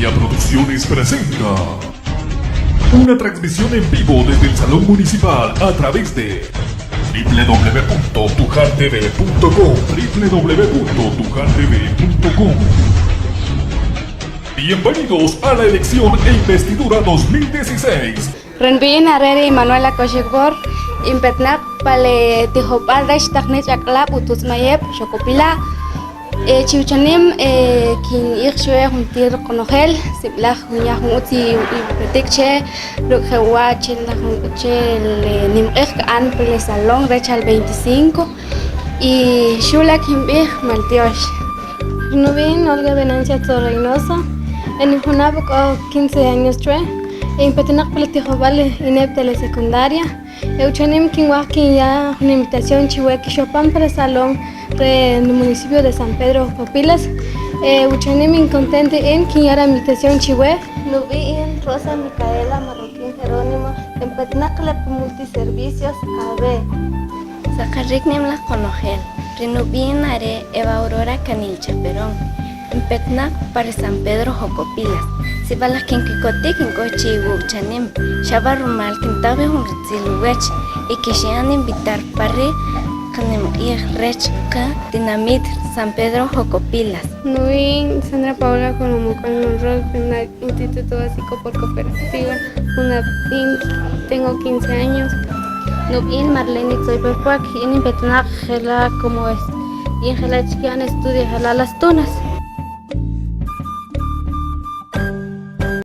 Media Producciones presenta una transmisión en vivo desde el Salón Municipal a través de www.tujantv.com www.tujantv.com Bienvenidos a la elección e investidura 2016. Ri nb'i' are ri Manuela Koxikbor, inpetnaq pa le tijob'al rech taq nich' ak'alab' ututz' mayeb' Xocopila'. Chi uchanim kinb'ij chwe juntir qonojel sib'alaj kunya jun utz ipetik che ruk' jewa' che che le nimq'ij ka'an pa le salón rech al 25 y xu' la' kinb'ij maltyox. Nub'i' Olga Venancia Tzo Reynoso, e nijunab' k'o 15 años chwe, in petinaq pa le tijob'al INEP Telesecundaria. E uchanim kinwaj kinya jun invitación chiwe kixopan pa le salón re municipio de San Pedro Jocopilas. E uchanim in contente in kinya la invitación chiwe. Nub'i' in Rosa Micaela Marroquín Jerónimo, in petnaq le pa Multiservicios AB. Saqarik nimlaj qonojel, ri nub'i' in are Eva Aurora Canil Chaperón, in petnaq pa ri San Pedro Jocopilas. Sib'alaj kinkikotik in k'o chi iwuk' chanim, xa b'a rumal kinta b'i jun rutzil uwech y kixin'an invitar pa ri qanimq'ij rech qatinamit San Pedro Jocopilas. Nub'i' Sandra Paola Colomocal Monroy, petnaq Instituto Básico por Cooperativa, junab' in tengo 15 años. Nub'in Marlene Tzoyperpuak, in inpetnaq jela' como es, in jela' chki'an estudio jela' Las Tunas.